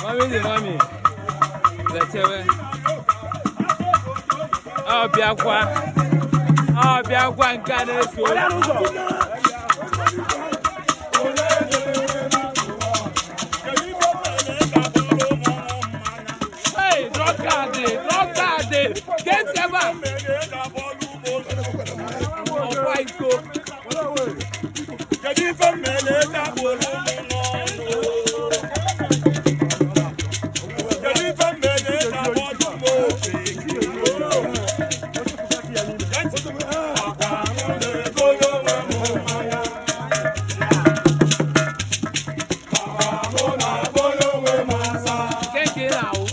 Mami dị mami. Lechewe. Ọ bịakwa. Ọ bịakwa nke a na-eso. Hey, drunkard, drunkard. Get ebe a. Ọkwa iko. Kedu ife mmele dabụrụ ụmụ n'ọnụ? Kedu ife mmele dabụrụ ụmụ Nke nke ị na-awụ.